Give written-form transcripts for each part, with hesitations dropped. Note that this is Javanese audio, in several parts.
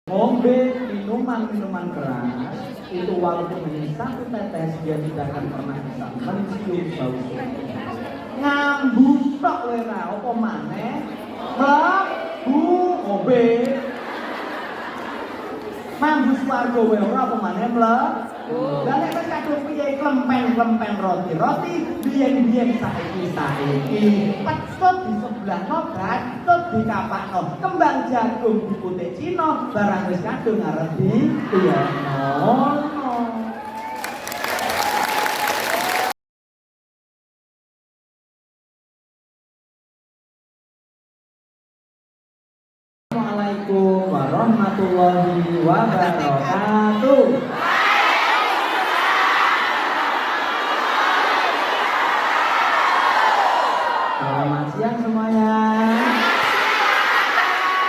Ngombe minuman-minuman keras itu walaupun hanya satu tetes dia tidak akan pernah bisa mencium bau surga. Ngambu tok kowe ra apa maneh mlebu ngombe. Mambu swarga wae ora apa maneh mlebu. Lah nek wis kadung piye klempen-klempen roti-roti biyen-biyen saiki-saiki pecut di sebelahno bacot dikapakno kembang jagung diputik Cina barang wis kadung arep di ngono. Assalamualaikum warahmatullahi wabarakatuh. Selamat siang semuanya.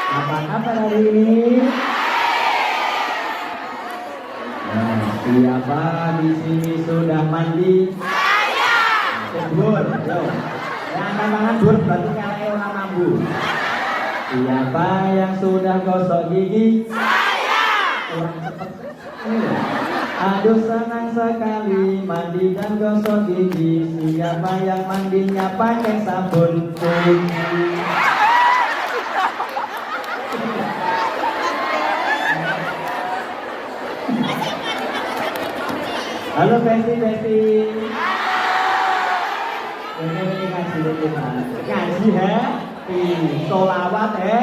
Apa kabar hari ini? Nah, siapa di sini sudah mandi? Saya. Dur, yo. Yang angkat tangan dur berarti keleke ora mambu. Siapa yang sudah gosok gigi? Saya. Kurang cepet. Aduh senang sekali mandi dan gosok gigi. Siapa yang mandinya pakai sabun putih? Halo Besti Besti. Ini ngaji dulu ngaji happy, solawat he.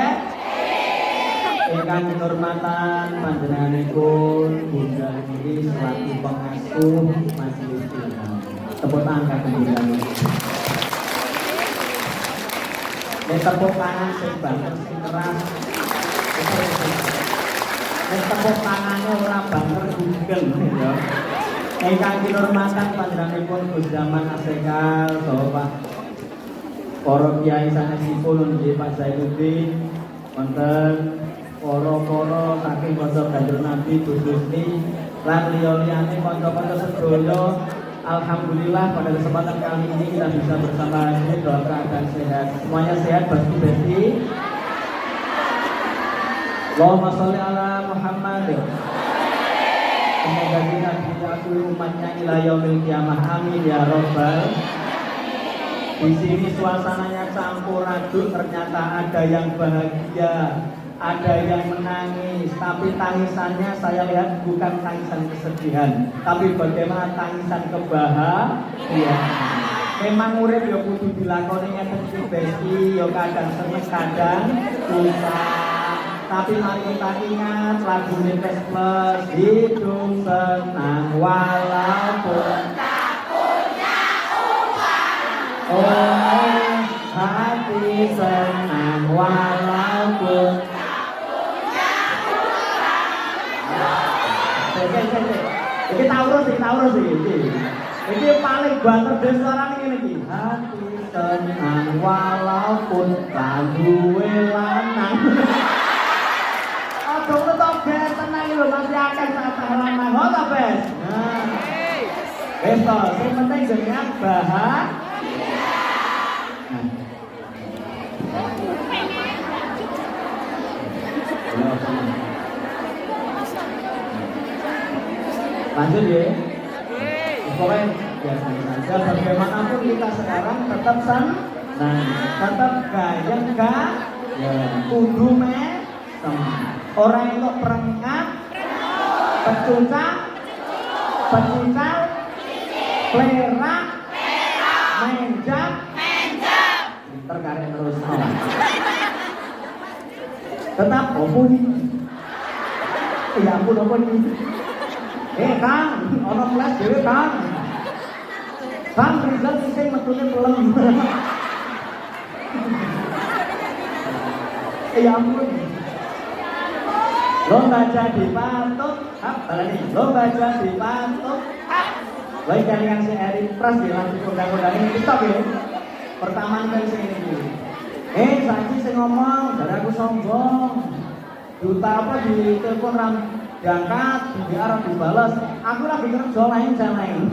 Ingkang kinurmatan panjenenganipun Bunda Nuri selaku pengasuh Majelis Ilmu. Tepuk tangan kagem Bunda Nuri. Nek tepuk tangan sing banter sing keras. Nek tepuk tangane ora banter gugel ya. Ingkang kinurmatan panjenenganipun Gus Zaman Asekal saha Pak para kiai sanesipun nggih Pak Zainuddin wonten para-para saking kanca Ganjur Nabi Gus Husni lan liya-liyane kanca-kanca sedaya. Alhamdulillah pada kesempatan kali ini kita bisa bersama lagi dalam keadaan sehat. Semuanya sehat pasti besti. Allahumma sholli ala Muhammad. Semoga kita diakui umatnya ila yaumil kiamah. Amin ya robbal. Di sini suasananya campur aduk, ternyata ada yang bahagia, ada yang menangis, tapi tangisannya saya lihat bukan tangisan kesedihan, tapi bagaimana tangisan kebahagiaan. Memang urip ya kudu dilakoni ngeten iki besti, ya kadang seneng kadang susah. Tapi mari kita ingat lagu Nipes Plus, hidup senang walaupun tak punya uang. Oh, hati senang walaupun. Iki taurus, iki taurus iki. Iki paling banter dhewe suarane ngene iki. Hati senang walaupun tak duwe lanang. Aja ngono to, Bes, tenang lho masih akeh sak lanang. Ho to, Bes. Nah. Wis to, sing penting jenengan bahagia. Nah. Lanjut ya. Pokoknya biasa saja. Bagaimanapun kita sekarang tetap senang, tetap gayeng gayeng, kudu mesem. Orang itu perengat, pecuca, pecucal, plerak, menjak, pinter karek terus. Tetap opo iki? Ya ampun opo iki? Kang, ono flash dhewe, Kang. Kang Rizal sing metune pelem. Ya ampun. Lomba jadi patung, hap baleni. Lomba jadi patung, hap. Baik kali yang si Eri Pras ya langsung undang-undang ini TikTok ya. Pertama kan sing ini iki. Saiki sing ngomong, jare aku sombong. Duta apa di telepon ram diangkat, di WA ora dibales. Aku lagi kerja lain lain.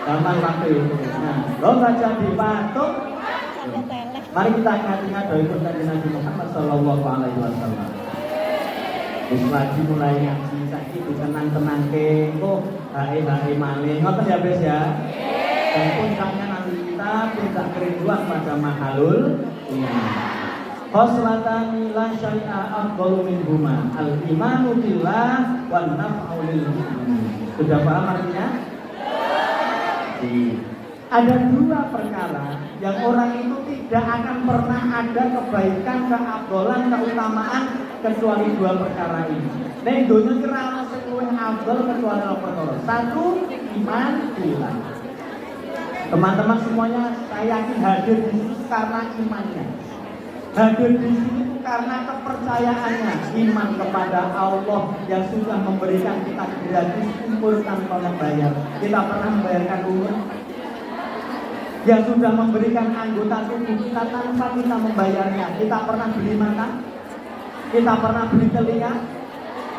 Gampang waktu itu. Nah, lomba jadi patung. Mari kita ingat-ingat doa Kanjeng Nabi Muhammad sallallahu alaihi wasallam. Wis lagi mulai ngaji saiki ditenang-tenangke, engko hae-hae malih. Ngoten ya, Bes, ya. Dan puncaknya nanti kita puncak kerinduan pada mahalul iman. خصلتان لا شيء أفضل منهما الإيمان بالله والنفع للمؤمنين. Sudah paham artinya? Ada dua perkara yang orang itu tidak akan pernah ada kebaikan, keafdolan, keutamaan kecuali dua perkara ini. Ning donya ki ora ono sing luwih afdol kecuali dua perkara. Satu, iman billah. Teman-teman semuanya, saya yakin hadir di sini karena imannya. Hadir di sini karena kepercayaannya, iman kepada Allah yang sudah memberikan kita gratis umur tanpa membayar. Kita pernah membayarkan umur? Yang sudah memberikan anggota tubuh kita tanpa kita membayarnya. Kita pernah beli mata? Kita pernah beli telinga?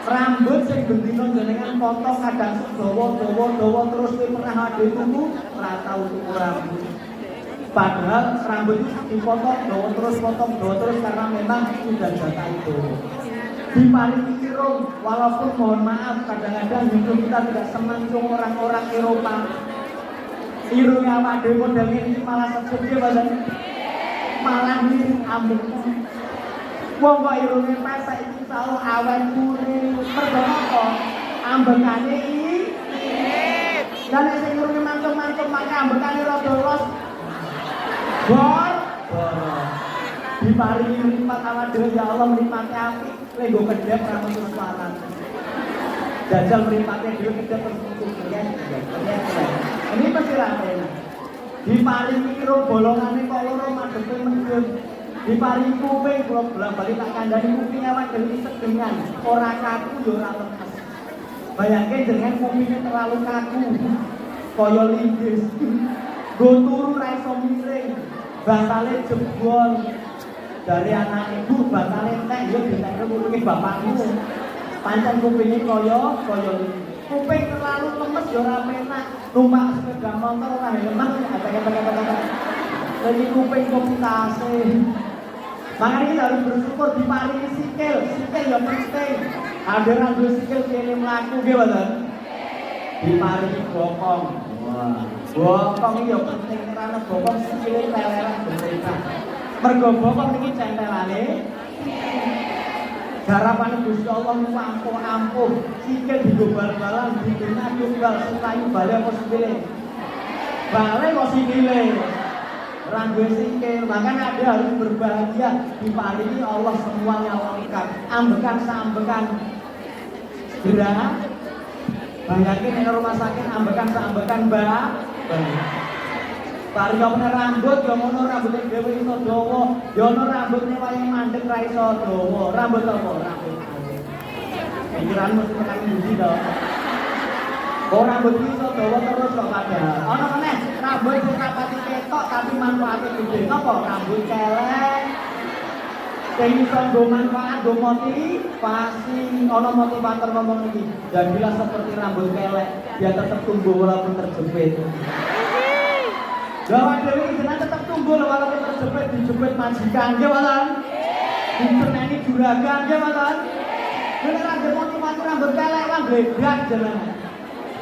Rambut sing bendino jenengan potong, kadang dawa dawa dawa terus, kowe pernah ade tuku? Ora tau tuku rambut. Padahal rambut itu dipotong dawa terus, potong dawa terus, karena memang sudah jatah itu. Diparingi irung, walaupun mohon maaf kadang-kadang hidung kita tidak semancung orang-orang Eropa. Irungnya awak dhewe model ini malah sedih badan, malah mirip ambek. Wong kok irunge pesek iki tau awet urip. Mergo apa? Ambekane iki. Dan nek sing irunge mancung-mancung maka ambekane rada los. Bor, bor. Diparingi mripat awak dhewe, ya Allah, mripate apik, lek nggo kedhep ora metu suara. Jajal mripate dhewe kedhep terus metu. Ini pasti ra enak. Diparingi irung bolongane kok loro, madhepe medhun. Diparingi kuping, kula bola-bali tak kandhani, kuping awak dhewe sedengan, ora kaku ya ora lemes. Bayangke jenengan kupinge terlalu kaku. Kaya linggis. Nggo turu ra iso miring. Batale jebol. Dari anak ibu batale entek ya dientekne kupinge bapakmu. Pancen kupinge kaya kaya kuping terlalu lemes ya ora penak. Numpak sepeda motor ora helman epek-epek. Lagi kuping komputase. Makanya kita harus bersyukur diparingi sikil. Sikil ya penting. Ada ra duwe sikil kene mlaku nggih mboten? Diparingi bokong. Wah, bokong iki ya penting, karena bokong sikile teleran bener. Mergo bokong niki centelane garapane Gusti Allah niku ampuh-ampuh. Sikil dienggo bal-balan, dienggo adu bal, sing mlayu bale apa sikile? Bale kok sikile. Ora duwe sikil, makanya ada harus berbahagia diparingi Allah semuanya lengkap. Ambekan sambekan gerah. Bayangin ning rumah sakit ambekan sambekan mbak. Paring apa rambut ya ngono, rambute dhewe iso dawa, ya ono rambutne wayang mandek ra iso dawa. Rambut apa? Rambut awet. Pikiranmu mesti tekan ndi to? Kok rambut iki iso dawa terus kok padahal. Ana meneh rambut sing ra pati ketok tapi manfaatnya gede. Napa? Rambut kelek. Sing iso nggo manfaat, nggo motivasi. Ana motivator ngomong iki, jadilah seperti rambut kelek, dia tetap tumbuh walaupun terjepit. Lah, dhewe iki jenengan tetep tumbuh lho walaupun terjepit, dijepit majikan nggih mboten? Diseneni juragan nggih mboten? Nek ora motivasi rambut kelek wah gledak jenengan.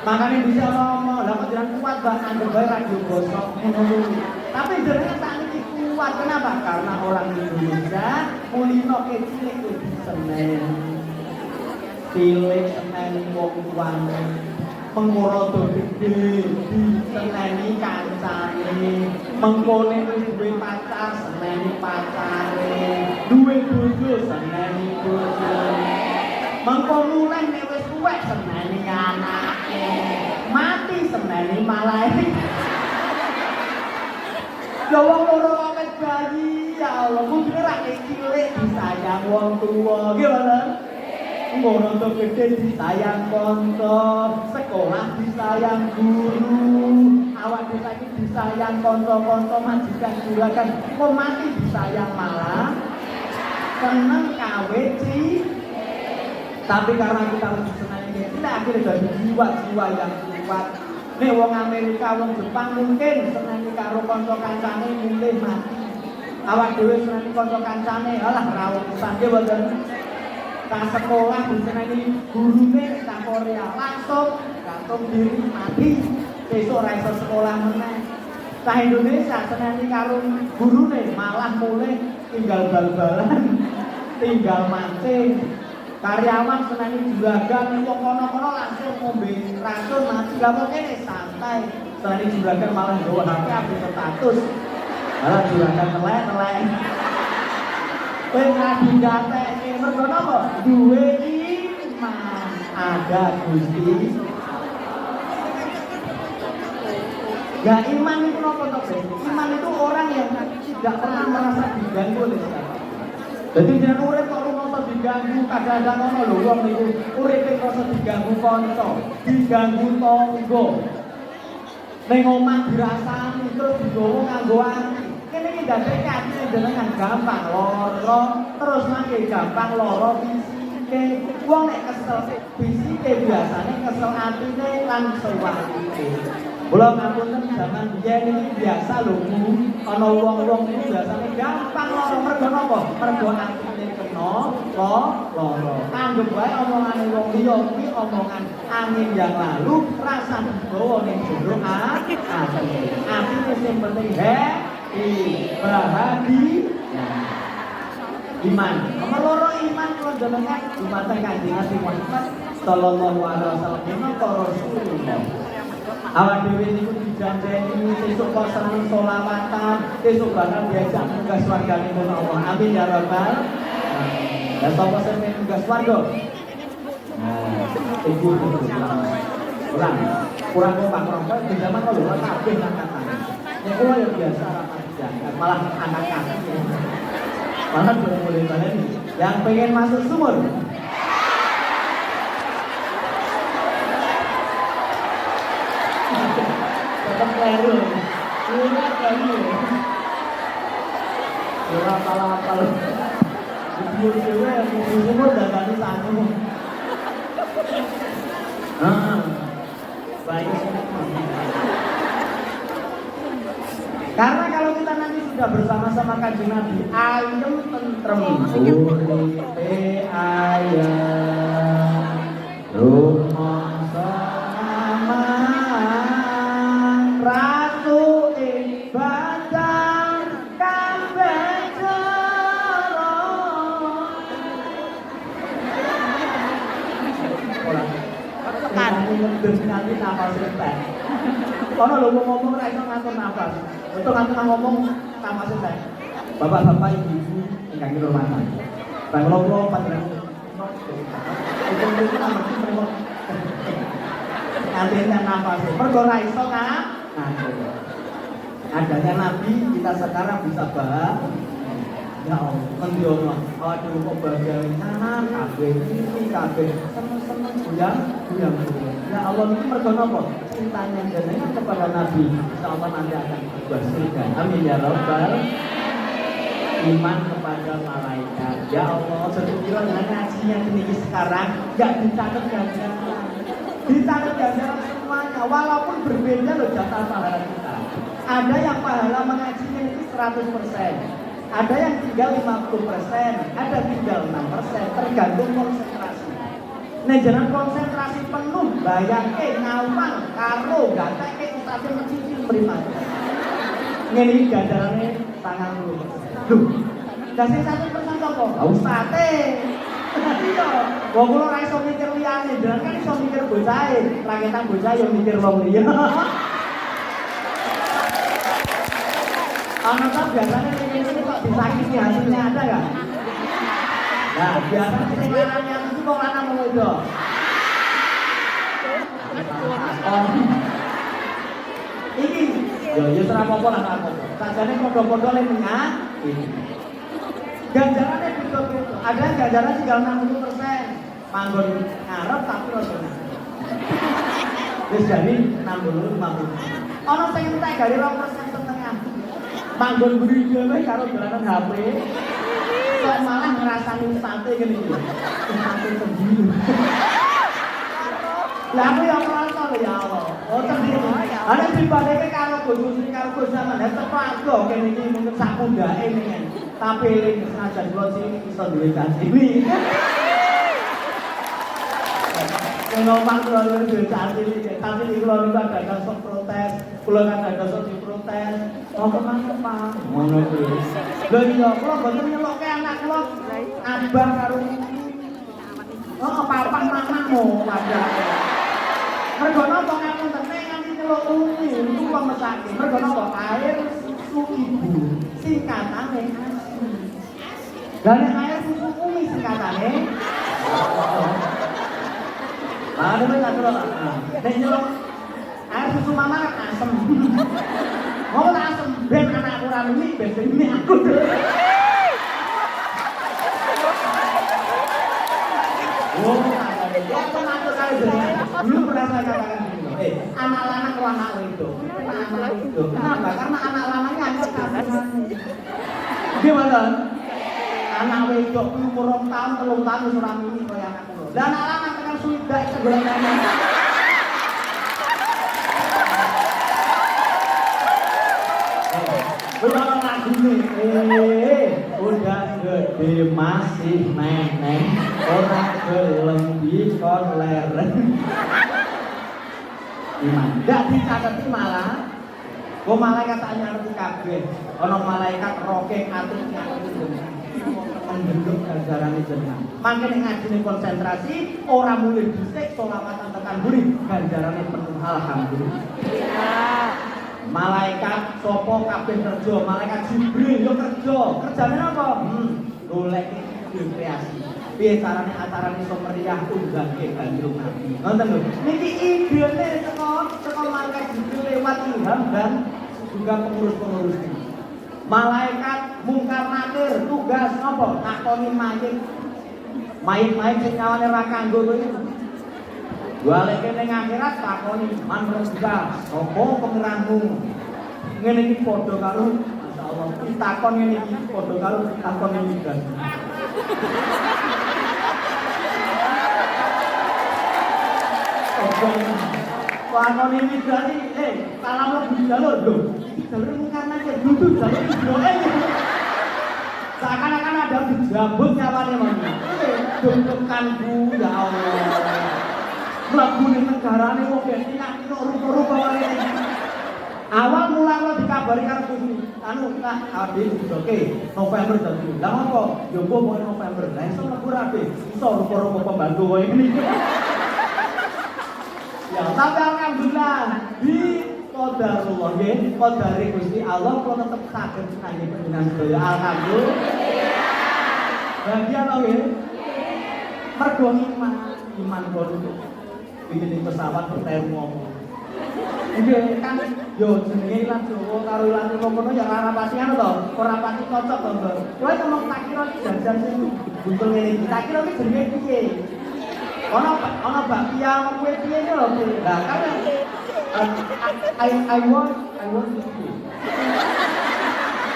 Makanya bisa ngomong, lah kok jenengan kuat, Mbak, anggap bae radio bosok ngono kuwi. Tapi jenengan saat ini kuat, kenapa? Karena orang Indonesia kulino cilik kuwi diseneni. Cilik seneni wong tuane. Mengko rada gedhe diseneni kancane. Mengkone wis duwe pacar seneni pacare. Duwe bojo seneni bojone. Mengko mulih nek wis tuwek seneni anake. Mati seneni malaikat. Lah, wong loro kok bayi, ya Allah, kudune ra cilik disayang wong tuwa, nggih mboten? Engko rada gedhe disayang kanca, sekolah disayang guru, awak dhewe saiki disayang kanca-kanca, majikan, juragan, kok mati disayang malah seneng kawe ci. Tapi karena kita lebih senang ini, kita akhirnya jadi jiwa-jiwa yang kuat. Nih wong Amerika, wong Jepang mungkin seneni karo kanca kancane mulih mati. Awak dhewe seneni kanca kancane, alah ra urusan, nggih mboten? Cah sekolah diseneni gurune cah Korea langsung gantung diri mati. Sesuk ora iso sekolah meneh. Cah Indonesia seneni karo gurune malah mulih tinggal bal-balan, tinggal mancing. Karyawan seneni juragan wong kono-kono langsung ngombe racun mati. Lah kok kene santai. Seneni juragan malah nggawa HP update status. Malah juragan telek-telek. Kowe ora digatekke mergo napa? Duwe iman ada Gusti. Gak iman itu napa to, Beb? Iman itu orang yang tidak pernah merasa diganggu oleh siapa. Jadi jenengan urip kok rumangsa diganggu, kadang-kadang ngono lho wong niku uripe krasa diganggu kanca, diganggu tangga. Ning omah dirasani terus digawa nganggo ati. Kene iki ndadekke atine jenengan gampang lara, terus mangke gampang lara fisike. Wong nek kesel fisike biasane kesel atine lan sewalike. Kula ngapunten zaman biyen iki biasa lho Bu, ana wong-wong niku biasane gampang lara mergo napa? Mergo atine kena lara. Anggep wae omongane wong liya kuwi omongan angin yang lalu, rasa digawa ning jero ati. Atine sing penting happy, bahagia. Iman. Nomor loro iman kula jenengan dumateng Kanjeng Nabi Muhammad sallallahu alaihi wasallam minangka Rasulullah. Awak dhewe niku dijanjeni sesuk kok seneng selawatan, sesuk bakal diajak munggah swargane Allah. Amin ya rabbal alamin. Lah sapa sing pengen munggah swarga? Nah, ibu kurang. Kurang kompak, kurang kompak di zaman lho ora kabeh angkat tangan. Nek kula ya biasa ora panjang, malah angkat kaki. Malah belum boleh baleni. Yang pengen masuk sumur. Tetep kleru. Ora kleru. Ora apal-apal. Dhuwur dhewe yang sumur dandani sangu. Heeh. Baik. Karena kalau kita nanti sudah bersama-sama Kanjeng Nabi, ayem tentrem, uripe ayem, rumangsa aman, ratu ibadah kabeh jero. Ora. Tekan. Ngendus nganti nafas entek. Ono lho wong ngomong ora iso ngatur nafas. Betul ngatur ngomong nafas entek. Bapak-bapak, ibu-ibu ingkang kinurmatan. Bang kula panjenengan itu nganti entek nafas. Mergo ora iso ngatur. Adanya Nabi kita sekarang bisa bahagia. Ya Allah, endi ono awak dhewe kok bahagia kanan kabeh iki kabeh seneng-seneng goyang goyang. Ya Allah niki mergo napa? Cintanya jenengan kepada Nabi insyaallah nanti akan berbuah surga. Amin ya rabbal. Iman kepada malaikat. Ya Allah, sedikira jenengan ngajinya niki sekarang enggak dicatat ganjaran. Dicatat ganjaran semuanya walaupun berbeda loh jatah pahala kita. Ada yang pahala mengajinya itu 100%. Ada yang tinggal 50%, ada tinggal 6%, tergantung konsentrasi. Nek jenengan konsentrasi penuh, bayangke ngawang karo gatekke ustaze mencicil mripate. Ngene iki ganjarane 90%. Lho, lah sing 1% sapa? Ah ustaze. Iya, wong kula ora iso mikir liyane, jenengan kan iso mikir bocahe, raketan bocah ya mikir wong liya. Ana ta biasane ning kene kok disakiti hatinya ada enggak? Nah, biasanya sing lanang itu kok lanang wong wedok. Oh. Iki ya ya ora apa-apa lah ora apa-apa. Sajane padha-padha le menyang iki. Ganjarane beda-beda. Ada yang ganjaran tinggal 60%. Manggon ngarep tapi rada ngarep. Wis jane 60 50. Ana sing entek gari 2% setengah. Manggon mburi dhewe karo dolanan HP. Kok malah ngrasani sate ngene iki. Sate sendiri. Lah aku ya ngrasa lho ya Allah. Oh sendiri. Ana dibandingke karo Gus Musri karo Gus Zaman, ya teko aku kene iki mungkin sak pundake ning. Tapi eling senajan kula cilik iso duwe cah cilik. Ning omah kula niku cah cilik, cah cilik kula niku kadang sok protes, kula kadang sok diprotes. Mau kemana, Pak? Ngono kuwi. Lho iya, kula mboten nyelokke anak kula abah karo oh, papa mamamu padahal. Mergo napa ngapunten nek nganti nyeluk umi niku kula mesake. Mergo napa air susu ibu singkatane ASI. Lah nek air susu umi singkatane lah ada tak kira. Nek nyeluk air susu mama kan asem. Ngomong asem ben anakku ora mimi ben mimi aku. Oh, dulu pernah saya katakan gini loh, anak lanang karo anak wedok. Anak wedok. Kenapa? Karena anak lanangnya hanya kandungannya. Gimana? Anak wedok kuwi umur 2 tahun, 3 tahun wis ora mimi kaya anak kula. Lah anak lanang tekan swidak iso golek lanang. Wis ana lagune. Udah gede masih neneng, ora gelem dikon leren. Iman. Ndak dicateti malah. Kok malaikat tak ngerti kabeh. Ana malaikat roke ati ngerti jenengan. Ndelok ganjarane jenengan. Mangke nek ngajine konsentrasi, ora mulih dhisik selawatan tekan buri, ganjarane penuh alhamdulillah. Malaikat sapa kabeh kerja, malaikat Jibril yo kerja. Kerjane apa? Golek ide kreasi. Piye carane acarane iso meriah unggahke gandrung Nabi. Ngoten lho. Niki idene saka malaikat Jibril lewat ilham dan juga pengurus-pengurusnya. Malaikat mungkar nakir tugas napa? Nakoni mayit. Mayit-mayit sing nyawane ra kanggo kuwi. Baleke ning akhirat takoni man rabbuka, sapa pangeranmu? Ngene iki padha karo masyaallah pitakon ngene iki padha karo pitakon imigrasi. Takon imigrasi, salam mlebu jalur lho. Iki jalur mungkar nakir, dudu jalur Ibrahim. Seakan-akan ada dijabut nyawane mau. Deg-degan ku ya Allah. Mlebu ning negarane wong nek rupa-rupa wae. Awal mula kula dikabari karo Gusti, anu tak ade oke, November dadi. Lah ngopo? Ya mbok pokoke November. Lah iso mlebu ra Be? Iso rupa-rupa pembantu koyo ngene iki. Ya, tapi alhamdulillah di qadarullah nggih, qadare Gusti Allah kula tetep saged kangge panjenengan sedaya. Alhamdulillah. Bahagia to nggih? Mergo iman, iman kono. Wingi pesawat bertemu ngomong. Nggih kan yo jenenge ilat Jawa karo ilat kono ya ora pati anu to, ora pati cocok to, Mbak. Kowe ngomong tak kira iki jajan sing buntul ngene iki, tak kira iki jenenge piye? Ana bakpia ana kue piye iki lho. Lah kan I want to see.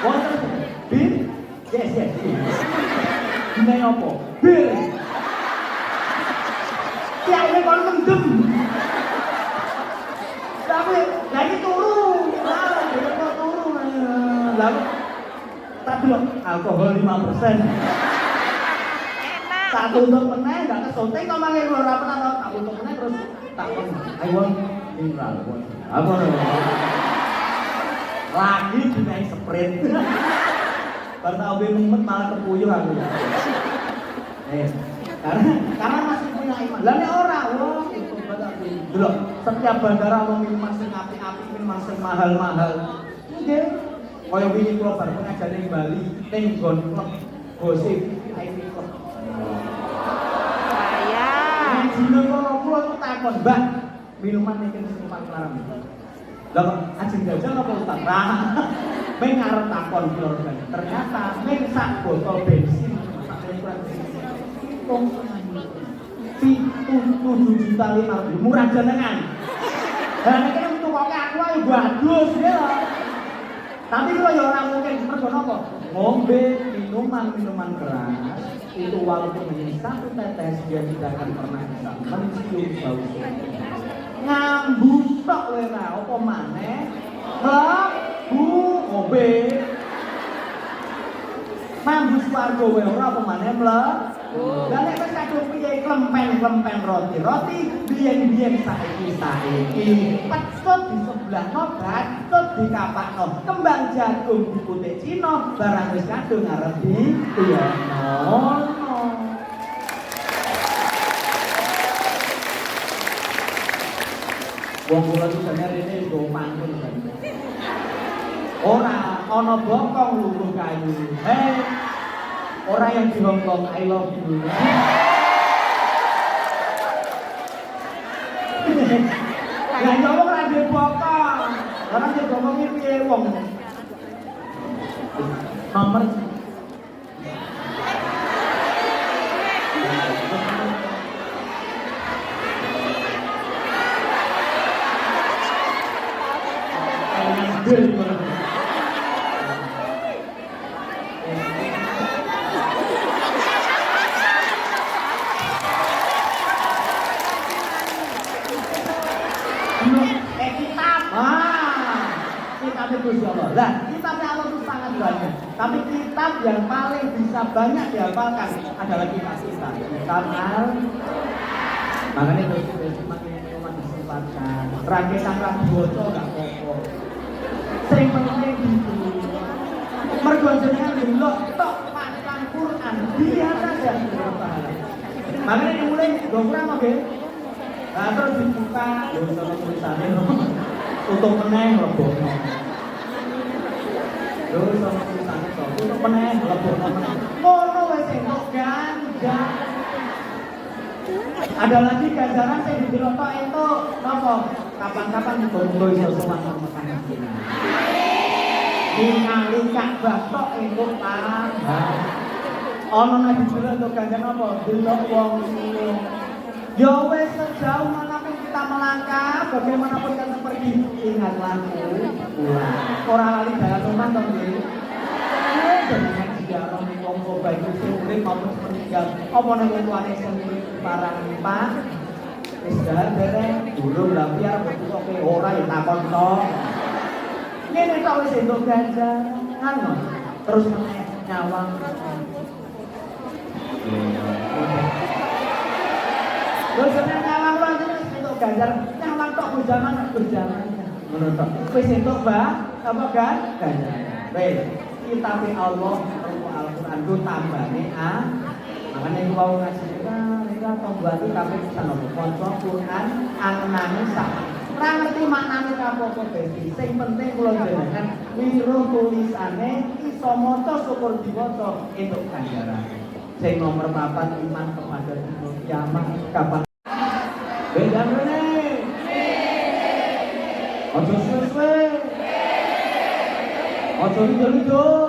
Wonten bir? Yes, yes. Dinae apa? Bir. Tiap kon mendem. Tapi lagi turu. Ah, kok turu. Lah tak delok alkohol 5%. Enak. Tak tutup meneh ndak kesunting kok mangke ora pernah tak tutup meneh terus tak I want mineral water. Apa lagi dinaik sprint. Bar tak ombe mumet malah kepuyuh aku. Karena masih punya iman. Lah nek ora, wah tobat aku. Delok, setiap bandara ono minuman sing apik-apik, minuman sing mahal-mahal. Nggih. Kaya wingi kula bar pengajian ning Bali, ning nggon klub gosip VIP club. Saya. Dino kono kula tuh takon, "Mbak, minuman niki sing paling larang." Lah kok ajeng jajal apa Ustaz? Lah, meng arep takon kula. Ternyata meng sak botol bensin sak ukuran 7.500.000 murah jenengan. Lah nek kene tukoke aku ae bagus ya. Tapi kalau ya orang mungkin mergo napa? Ngombe minuman-minuman keras itu walaupun hanya satu tetes dia tidak akan pernah bisa mencium bau. Ngambu tok kowe ra apa maneh mlebu ngombe. Mambu swarga wae ora apa maneh mlebu. Lah nek wis kadung piye klempen-klempen roti-roti biyen-biyen saiki-saiki. Pecut di seblahno, bacut dikapakno, kembang jagung diputik Cina, barang wis kadung arep diyono. Wong kula iki jane rene nggo pantun jan. Ora ana bokong lungguh kayu. Hei. Orang yang di Hong Kong, I love you. Lah ya wong ora duwe bokong. Ora duwe bokong iki piye wong? Nomor kitab. Kitabnya Gusti Allah. Lah, kitabnya Allah itu sangat banyak. Tapi kitab yang paling bisa banyak dihafalkan adalah kitab kita. Kitab Al. Makanya Gusti makanya memang disempatkan. Rakesan ra diwaca gak apa-apa. Sing penting gitu. Mergo jenengan delok tok macang Quran biar saja berpahala. Makanya dimulai nggo Quran oke. Nah, terus dibuka, lho sama tulisane tutup meneh lebokno. Lho sama tulisane to, tutup meneh lebokno meneh. Ngono wis entuk ganjar. Ada lagi ganjaran sing didelok tok entuk napa? Kapan-kapan muga-muga iso sowan nang Mekah. Ningali Ka'bah tok entuk pahala. Ana nek didelok entuk ganjaran apa? Delok wong liya. Ya wes sejauh manapun kita melangkah, bagaimanapun kita pergi, ingatlah pulang. Ora lali dalan omah to nggih. Jenengan ziarah ning wong baik sing urip maupun meninggal. Apa nang wong tuane sing urip parang Pak? Wis dahar dereng, durung lah biar butuh ora ya takon tok. Ngene tok wis entuk ganjaran. Terus meneh nyawang. Lho jenengan nyawang lho terus entuk ganjaran. Nyawang tok berjaman berjalan. Ngono tok. Wis entuk ba apa kan? Ganjaran. Wis, kitabe Allah Al-Qur'an ku tambane a. Makane iku wau ngaji ora tombo ati kabeh pisan apa maca Quran anane sak. Ora ngerti maknane apa-apa besti. Sing penting kula jenengan wiruh tulisane iso maca syukur diwaca entuk ganjaran. Sing nomor 4 iman kepada dina kiamat kapan beda rene. Aja suwe-suwe. Aja lidur-lidur.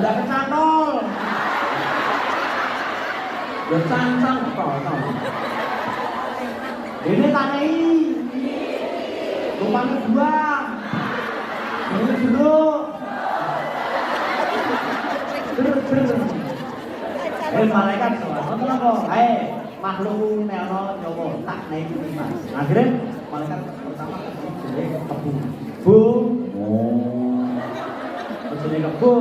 Ndak kecantol. Yo cancang tok to. Dene tanei. Rupane buah. Dene jeruk. Jeruk. Malaikat sowan. Ngoten apa? Ae, makhluk neono nyawa tak naiki Mas. Akhire malaikat pertama ketemu jenenge kebu. Bu. Oh. Jenenge kebu.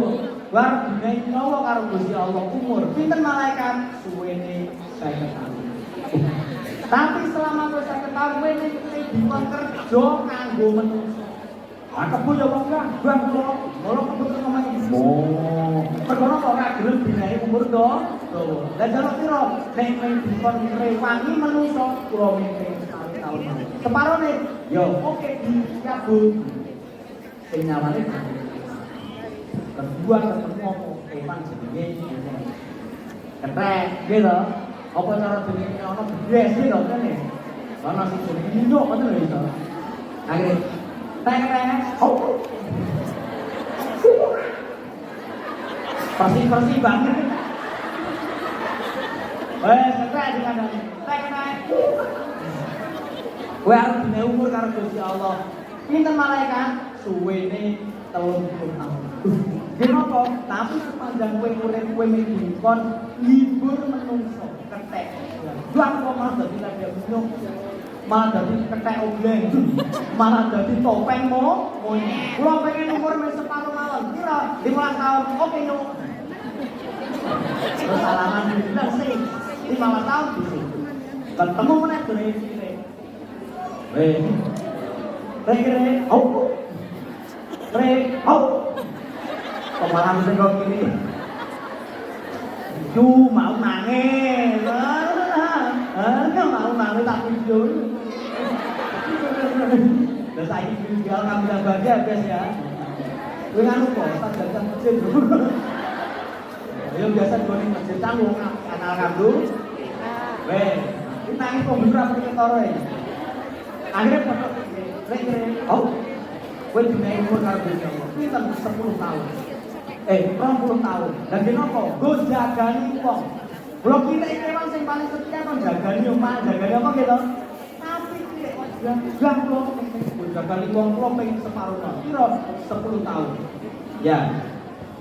Bar dinehi nyawa karo Gusti Allah umur. Pinten malaikat? Suwene 50 tahun. Tapi selama kowe 50 tahun kowe ning dikon kerja kanggo menungso. Ah kebu ya wong gak bang kula. Mula kebu terus ngomong iki. Oh. Perkara kok ora gelem dinehi umur do. Dawa. Lah jaluk piro? Nek mung dikon ngrewangi menungso kula mimpi 10 tahun. Separone ya oke dicabut. Sing nyawane kedua ketemu apa kewan jenenge ketrek nggih to. Apa cara jenenge ana bedes to kene. Ana sing jenenge nyuk ngoten lho iso. Akhire tek-tek. Oh. Persi-persi banget. Wes ketrek dikandani. Tek-tek. Kowe arep dine umur karo Gusti Allah. Pinten malaikat? Suwene 30 tahun. Kenapa? Tapi sepanjang kowe urip kowe dikon libur menungso ketek. Bang kok malah dadi lada bunyuk, malah dadi ketek ogleng, malah dadi topeng mo. Kula pengen umur wis separo mawon. Pira? 15 tahun. Oke nyuk. Terus salaman bilang sih, 15 tahun gitu. Ketemu meneh gone kirik. Weh. Rek rek, oh. Rek, oh. Kok malah mesti kok kiri. Yu mau nangis. Ah, mau nangis tak video. Lah saiki video alhamdulillah bahagia, guys, ya. Kowe nganu kok, tak masjid. Ya biasa gone masjid tanggung alhamdulillah. Weh, ini nangis kok bener apa ketara iki. Akhirnya foto rek rek. Oh. Kowe dinehi umur karo Gusti Allah. Pinten 10 tahun. Eh, 20 tahun. Dan dene apa? Nggo jagani wong. Kula kira iki memang sing paling setia kon jagani omah, jagani apa gitu. Tapi kira kok jaga kula nggo jagani wong kula pengen separuh tahun. Piro? 10 tahun. Ya.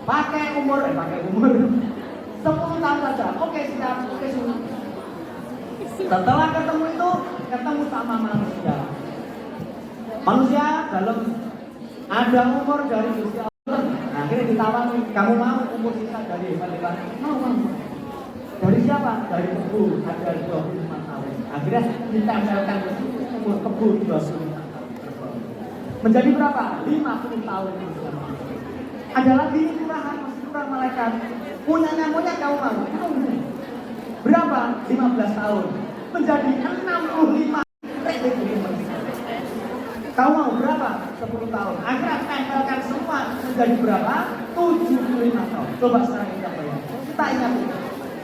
Pakai umur, eh pakai umur 10 tahun saja. Oke, siap, oke, siap. Setelah ketemu itu, ketemu sama manusia. Manusia dalam ada umur dari Gusti Allah. Nah, akhirnya ditawari, kamu mau umur sisa dari hewan-hewan? Mau, mau. Dari siapa? Dari kebo, ada 25 tahun. Akhirnya ditempelkan ke situ umur kebo 25 tahun. Menjadi berapa? 50 tahun. Ada lagi ini kurang, masih kurang malaikat. Punyanya monyet kamu mau? Mau. Berapa? 15 tahun. Menjadi 65. Kamu mau berapa? 10 tahun. Akhirnya tempelkan semua menjadi berapa? 75 tahun. Coba sekarang kita bayangkan. Kita ingat itu.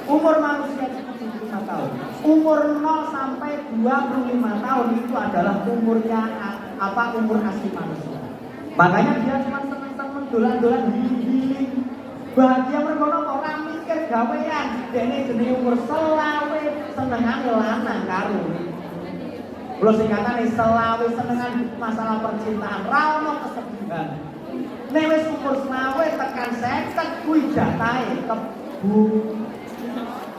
Umur manusia 75 tahun. Umur 0 sampai 25 tahun itu adalah umurnya apa? Umur asli manusia. Makanya dia cuma seneng-seneng dolan-dolan, healing-healing. Bahagia mergo napa? Ora mikir gawean. Dene jenenge umur 25 senengane lanang karo. Kula singkatane 25 senengan masalah percintaan, ra ono kesedihan. Nek wis umur 25 tekan 50 kuwi jatahe kebo.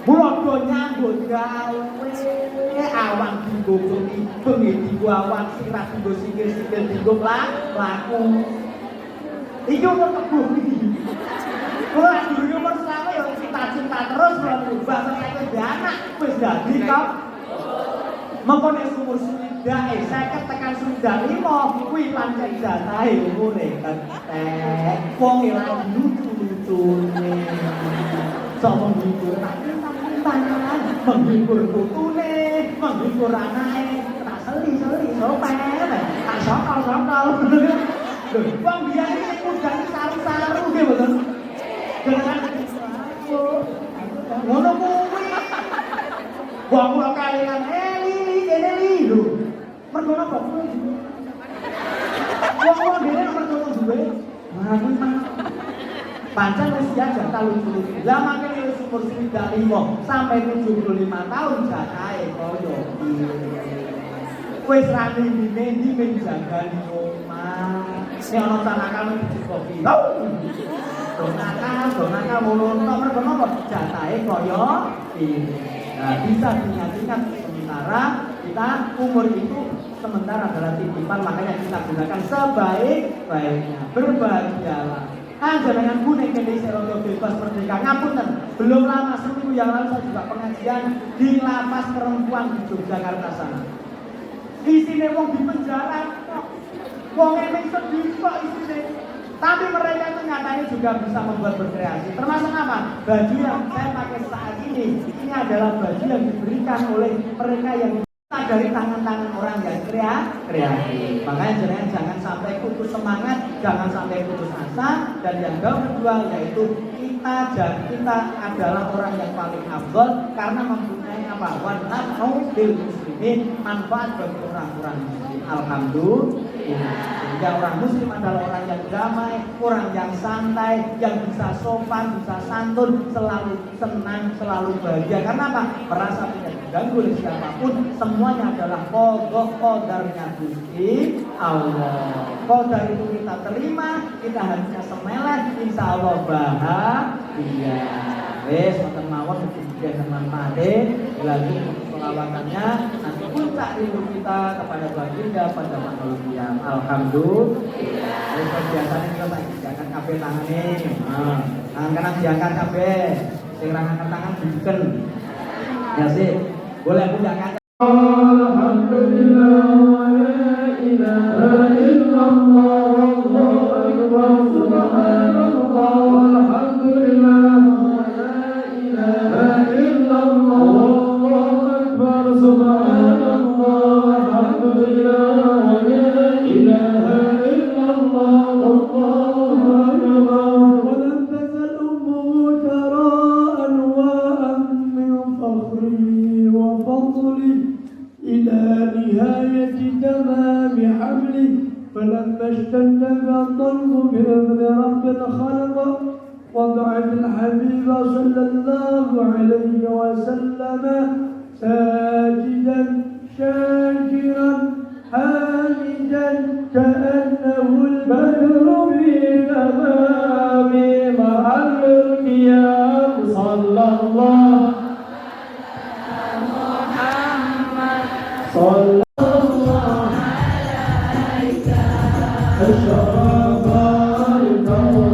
Mula do nyambut gawe, awan dienggo bengi, bengi dienggo awan, sirah dienggo sikil, sikil dienggo mlaku. Iki umur kebo iki. Kula durunge umur 25 ya cinta-cinta terus kula berubah sampai duwe anak wis dadi kok. Mengko nek umur 60, 50 tekan 65 kuwi pancen jatahe umure entek. Wong lagi lucu-lucune. Sok menghibur tak tangan, menghibur putune, menghibur anake, tak seli-seli sopen, tak sokol-sokol. Lho, wong biyen iki nek udan saru-saru nggih mboten? Dengan ngono kuwi. Wong kula kalingan Eli, kene li lho. Mergo napa kuwi? Wong kula dhewe mergo duwe. Nah, kuwi mah pancen usia jatah lucu-lucu. Lah mangke wis umur 65 sampai 75 tahun jatahe koyo wis ra ndi-ndi men jagani omah. Nek ana nakal dicekoki. Do nakal, do nakal ngono tok mergo napa? Jatahe kaya ini. Nah, bisa diingat-ingat sementara kita umur itu sementara adalah titipan, makanya kita gunakan sebaik-baiknya. Berbahagialah. Ah, jangan kuning kene isih rada bebas merdeka. Ngapunten, belum lama seminggu yang lalu saya juga pengajian di lapas perempuan di Yogyakarta sana. Isine wong di penjara kok. Wong emang sedih kok isine. Tapi mereka itu nyatanya juga bisa membuat berkreasi. Termasuk apa? Baju yang saya pakai saat ini adalah baju yang diberikan oleh mereka yang dari tangan-tangan orang yang kreatif. Makanya jangan jangan sampai putus semangat, jangan sampai putus asa. Dan yang kedua yaitu kita dan kita adalah orang yang paling afdol karena mempunyai apa? Wan bil muslimin, manfaat bagi orang-orang muslim. Alhamdulillah. Sehingga orang muslim adalah orang yang damai, orang yang santai, yang bisa sopan, bisa santun, selalu senang, selalu bahagia. Karena apa? Merasa tidak diganggu oleh siapapun. Semuanya adalah qada qadarnya Gusti Allah. Qadar itu kita terima, kita harusnya semeleh, insya Allah bahagia. Wes, wonten mawon mugi-mugi manfaate. Lagi untuk selawatannya nanti puncak rindu kita kepada baginda pada manusia. Alhamdulillah. Wes, biasanya kita tak diangkat kabeh tangane. Nah, tangan kanan diangkat kabeh. Sing ra ngangkat tangan diken. Ya sih, boleh aku nggak ngangkat. الحمد لله ولا إله إلا الله والله أكبر سبحان الله والحمد لله ولا إله إلا الله والله أكبر سبحان الله والحمد لله ولا إله إلا الله والله أكبر. ولم تزل أمه ترى أنواعا من فخره وفضله إلى نهاية تمام حمله، فلما اشتد الطلق بإذن رب الخلق وضعت الحبيب صلى الله عليه وسلم ساجدا شاكرا حامدا كأنه البدر في تمام محل القيام صلى الله محمد صلى الله أشرف الكون.